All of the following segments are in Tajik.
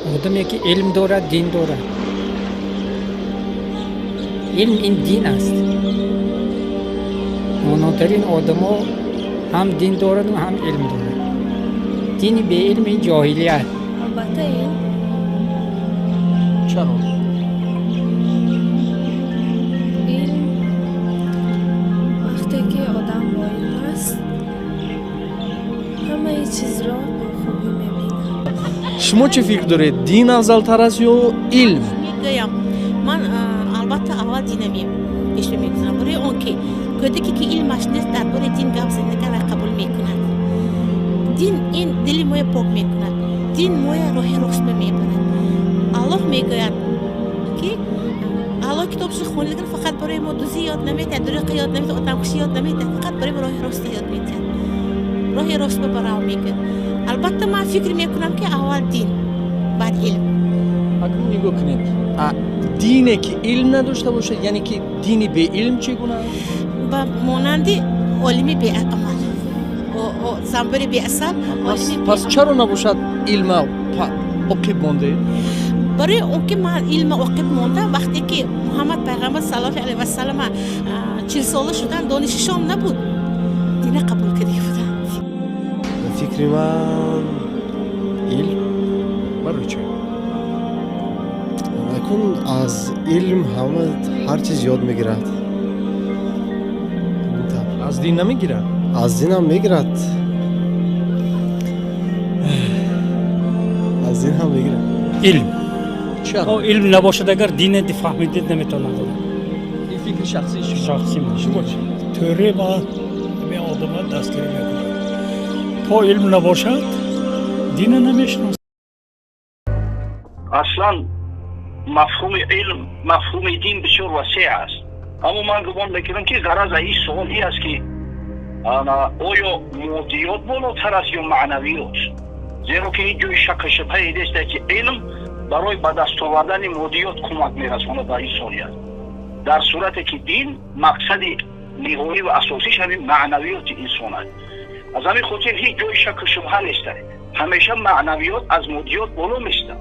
Одаме ки илм дорад, дин дорад. Илм ин дин аст. Донотарин одамо ҳам дин дораду, ҳам илм дорад. Дини беилм ин ҷоҳилият. Албатта, илм. Чаро? Илм, вақте ки одам бо илм аст, ҳамаи чизро бо хубӣ мебинад. Шумо чӣ фикр доред, дин афзалтар аст ё илм? Мегӯям, ман албатта аввал дина пеш мегузорам, барои он ки кӯдаке ки илмаш нест, дар бораи дин гап занагар вай қабул мекунад. Дин ин дили моя пок мекунад, дин моя роҳи рост мебарад. Аллоҳ мегӯяд ки Аллоҳ китобшо хонидагар фақат барои мо дузӣ ёд наметиҳад, дурӯға ёд наметиҳад, одамкушӣ ёд наметиҳад, фақат барои мо роҳи роста ёд метиҳад, роҳи рост ба рав мегӯяд. Албатта, ман фикр мекунам, ки аввал дин, баъд илм. Акнун нигоҳ кунед, дине ки илм надошта бошад, яъне ки дини беилм чӣ гуна аст? Ба монанди олими беамал, занбури беасал. Пас чаро набошад илма оқиб монде? Барои он ки ман илма оқиб мондам, вақте ки Муҳаммад пайғамбар саллаллоҳу алайҳи васаллама 40-сола шудан, донишишон набуд, дина қабул карда буданд. Фикри ман, илм. Барои чӣ? Акун аз илм ҳама ҳар чиз ёд мегирад. Аз дин намегирад? Аз динам мегирад, аз дин ҳам мегирад. Илм. Чаро? Илм набошад агар, дина фаҳмида наметавонад. Ин фикри шахсии шумо? Шахси ман. Шумо чӣ? Тӯре ма ҳамин одама дастгирӣ мекунад. То илм набошад, дина намешиносад. Аслан мафҳуми илм, мафҳуми дин бисёр васеъ аст, аммо ман гумон мекунам, ки ғараз аз ин суол ин аст, ки оё моддиёт болотар аст ё маънавиёт, зеро ки ҳеҷ ҷои шакку шубҳае нест, ки илм барои ба даст овардани моддиёт кӯмак мерасонад ба инсоният, дар сурате ки дин мақсади ниҳоӣ ва асосиш ҳамин маънавиёти инсон аст. Аз ҳамин хотир ҳеҷ ҷои шакку шубҳа нест, ҳамеша маънавиёт аз моддиёт боло местад,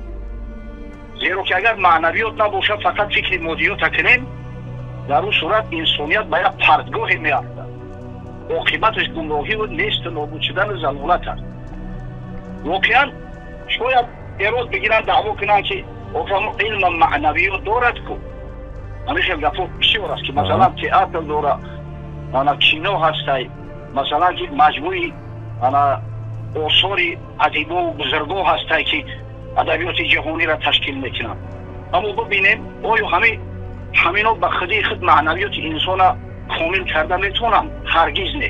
зеро ки агар маънавиёт набошад, фақат фикри моддиёта кунем, дар он сурат инсоният ба як партгоҳе меафтад, оқибаташ гумроҳиву несту нобуд шудану залолат аст. Воқеан, шояд эрод бигиранд, даъво кунанд, ки илма маънавиёт дорад ку. Ҳамин хел гапҳо бисёр аст, ки масалан театр дора, ана кино ҳастай, масалан, ки маҷмӯи ана осори адибову бузургоҳ ҳастай, ки адабиёти ҷаҳониро ташкил мекунанд. Аммо бибинем, оё ҳамино ба худии худ маънавиёти инсона комил карда метавонанд? Ҳаргиз не.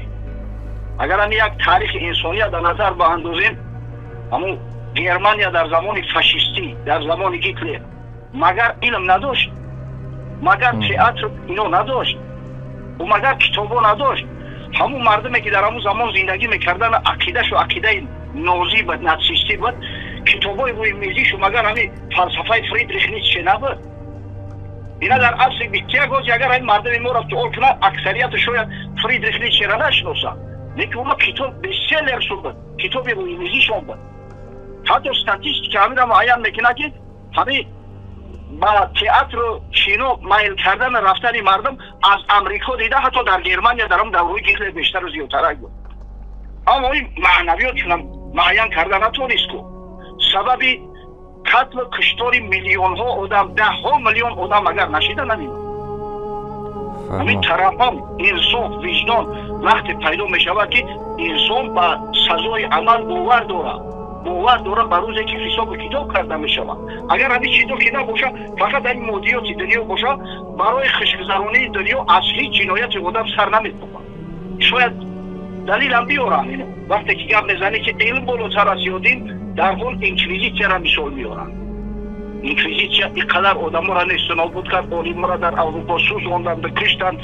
Агар ҳами як таърихи инсоният дар назар баандозем, ҳамун Германия дар замони фашистӣ, дар замони Гитлер, магар илм надошт? Магар театр ино надошт? Магар китобо надошт? Ҳамун мардуме ки дар ҳамун замон зиндагӣ мекарданд, ақидашу ақидаи нозӣ буд, натсистӣ буд, китобҳои рӯи мезишу магар ҳамин фалсафаи Фридрих Ницше набуд? Ина дар асри 21 ҳози агар ҳамин мардуми моро суол кунад, аксарияту шояд Фридрих Ницшера нашиносанд, лекин уно китоб бестселлер шуд буд, китоби рӯи мезишон буд. Ҳатто статистика ҳаминро муайян мекунад, ки ҳамин ба театру кино майл кардану рафтани мардум аз Амрико дида ҳатто дар Германия дар он даврои Гитлер бештару зиёдтарак буд. Аммо ин маънавиёт чунам муайян карда натонист ку сабаби қатлу куштори миллионҳо одам, даҳҳо миллион одам агар нашида намемонад. Ҳамин тараҳҳум, инсоф, виҷдон вақте пайдо мешавад, ки инсон ба сазои амал бовар дорад, бовар дорад ба рӯзе ки ҳисобу китоб карда мешавад. Агар ҳамин чизо ки набошад, фақат ҳамин моддиёти дунё бошад, барои хушгузаронии дунё аз ҳеҷ ҷинояти одам сар наметобад. Шояд далилам биёрам, вақте ки гап мезанӣ, ки илм болотар аст ё дин, дар ҳол инквизитсияра мисол меоранд. Инквизитсия ин қадар одаморо несту нобуд кард, олиморо дар Аврупо сӯзонданд, киштанд,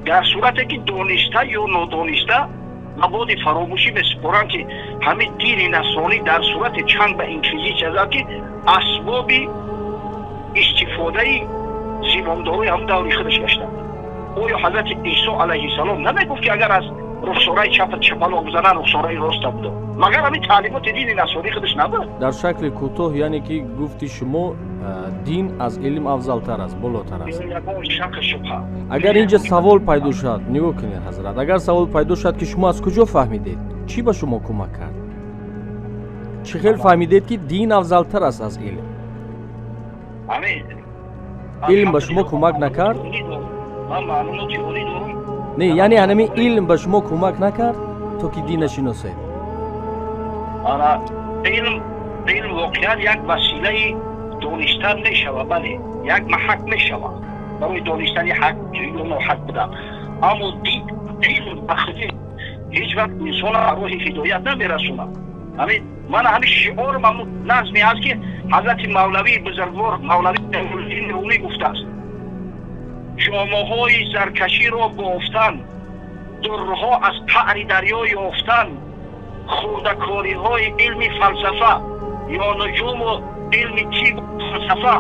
дар сурате ки дониста ё нодониста ба боди фаромӯшӣ месупоранд, ки ҳамин дини насронӣ дар сурати чанг ба инквизитсия зад, ки асбоби истифодаи зимомдорои ҳам даври худаш гаштанд. Оё ҳазрати Исо алайҳиссалом намегуфт, ки агар аз Рухсораи чапат чапалоқ бизанад, рухсораи роста будо. Магар ҳамин таълимоти дини насронӣ худаш набуд? Дар шакли кӯтоҳ, яъне ки гуфти шумо, дин аз илм афзалтар аст, болотар аст. Ягон шакку шубҳа. Агар инҷа савол пайдо шавад, нигоҳ кунед, ҳазрат, агар савол пайдо шавад, ки шумо аз куҷо фаҳмидед, чӣ ба шумо кӯмак кард, чӣ хел фаҳмидед, ки дин афзалтар аст аз илм? Илм ба шумо кӯмак накард? Ман маълумоти олӣ дорам. Не, яъне ҳанами илм ба шумо кӯмак накард, то ки дина шиносед? Ана илм воқеан як василаи донистан мешавад, бале, як маҳак мешавад барои донистани ҳақ ё ноҳақ будан. Аммо илм ба худи ҳеҷ вақт инсона роҳи ҳидоят намерасонад. Ҳамин мана ҳамин шиорам, ҳамун назме ҳаст, ки ҳазрати мавлавии бузургвор Мавлавии Ҷалолуддин Румӣ гуфтааст: ҷомаҳои заркаширо бофтан, дурҳо аз қаъри дарё ёфтан, хурдакориҳои илми фалсафа ё нуҷуму илми тиб фалсафа,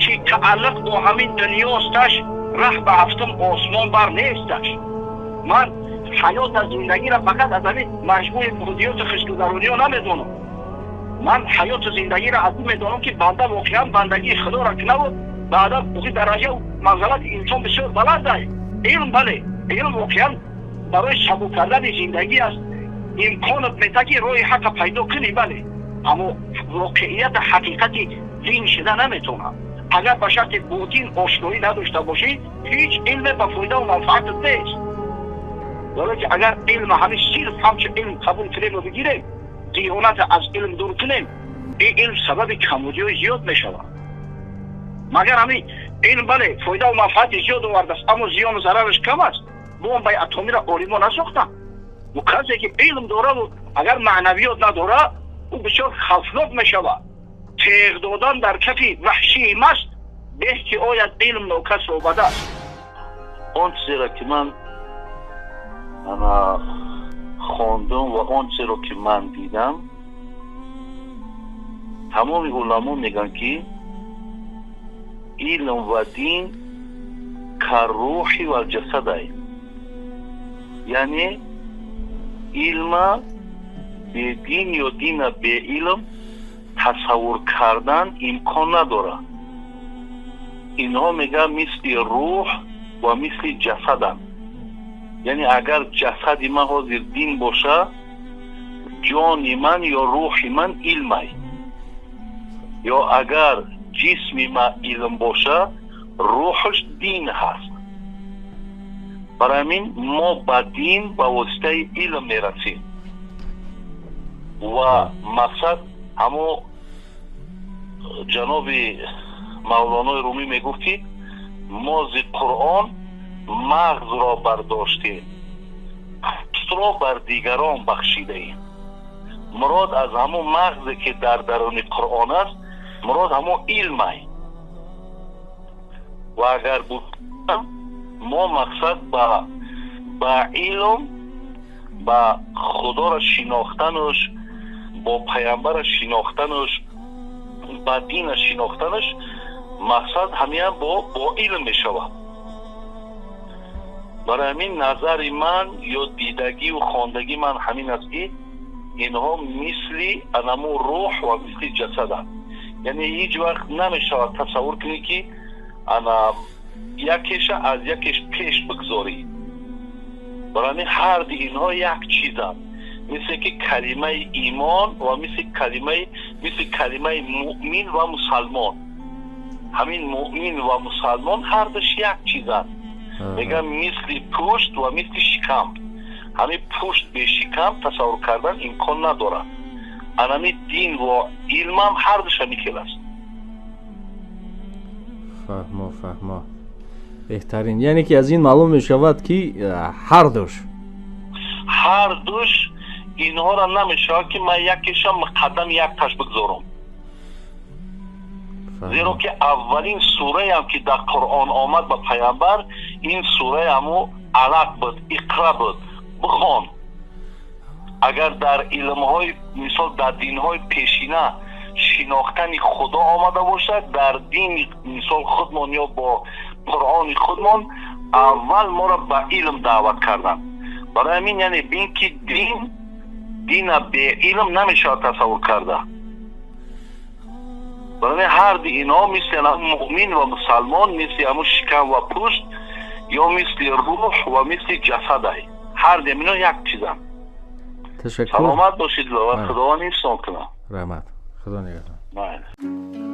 ки тааллуқ бо ҳамин дунёсташ, раҳ ба ҳафтум осмон бар несташ. Ман ҳаёт аз зиндагиро фақат аз ҳамин маҷмӯи мудиёту хушгузарониҳо намедонам. Ман ҳаёту зиндагиро аз ин медонам, ки банда воқеан бандагии худоро кунаву баъдан охи дараҷа манзалати инсон бисёр баланд аст. Илм, бале, илм воқеан барои сабук кардани зиндагӣ аст, имконат метаҳад, ки роҳи ҳаққа пайдо кунӣ, бале, аммо воқеияту ҳақиқати дин шуда наметавонад. Агар ба шарти бо дин ошноӣ надошта бошӣ, ҳеҷ илме ба фоидаву манфаатат нест. Барое ки агар илма ҳамин сирф ҳамчун илм қабул кунему бигирем, диёната аз илм дур кунем, ин илм сабаби камбудиҳои зиёд мешавад. Магар ҳамин илм, бале, фоидаву манфаати зиёд овардааст, аммо зиёну зарараш кам аст. Бомбаи атомиро олимо насохтанд. Касе ки илм дораву агар маънавиёт надорад, ӯ бисёр хавфнок мешавад. Теғ додан дар кафи ваҳшии маст беҳ, ки ояд илм нокасро ба даст. Он чизеро, ки ман ана хондум ва он чизеро, ки ман дидам, тамоми уламо мегӯянд, ки илм ва дин каррӯҳи валҷасадай, яъне илма бедин ё дина беилм тасаввур кардан имкон надорад. Инҳо мегӯянд, мисли рӯҳ ва мисли ҷасаданд. Яъне агар ҷасади ман ҳозир дин боша, ҷони ман ё рӯҳи ман илмай, ё агар ҷисми ман илм боша, рӯҳаш дин ҳаст. Барои ҳамин мо ба дин ба воситаи илм мерасем ва мақсад ҳамо ҷаноби Мавлонои Румӣ мегуфт, ки мо зи Қуръон мағзро бардоштем, пӯстро бар дигарон бахшидаем. Мурод аз ҳамон мағзе, ки дар даруни Қуръон аст, мурод ҳамон илмай. Ва агар буд, мо мақсад ба илм, ба худоро шинохтанаш, бо паямбара шинохтанаш, ба дина шинохтанаш, мақсад ҳамиам бо илм мешавад. Барои ҳамин назари ман ё дидагиву хондагии ман ҳамин аст, ки инҳо мисли анаму рӯҳ ва мисли ҷасаданд. Яъне ҳеҷ вақт намешавад тасаввур кунӣ, ки ана якеша аз якеш пеш бигзорӣ. Барои ҳамин ҳарди инҳо як чизанд, мисле ки калимаи имон ва мисли калимаи муъмин ва мусалмон. Ҳамин муъмин ва мусалмон ҳардуш як чизанд. Мегӯям, мисли пушт ва мисли шикам. Ҳамин пушт бе шикам тасаввур кардан имкон надорад. Анами дин ва илмам ҳардуш ҳамин хел аст. Фаҳмо, фаҳмо, беҳтарин. Яъне ки аз ин маълум мешавад, ки ҳардуш Ҳардуш инҳоро намешавад, ки ман якеша муқаддам якташ бигзорам, зеро ки аввалин сураям, ки дар Қуръон омад ба паямбар, ин сураи ҳамо Алақ буд, Иқра буд, бихон. Агар дар илмҳои, мисол, дар динҳои пешина шинохтани Худо омада бошад, дар дини, мисол, худмон ё бо Қуръони худмон аввал моро ба илм даъват карданд. Барои ҳамин, яъне бин ки дин, дина беилм намешавад тасаввур карда. Барои ҳарди инҳо мисли муъмин ва мусалмон, мисли ҳамун шикам ва пӯст ё мисли рӯҳ ва мисли ҷасадай, ҳарди инҳо як чизанд. Ташаккур. Саломат бошед ва Худованд ҳифзон кунад. Раҳмат, Худо нигаҳдор. Майли.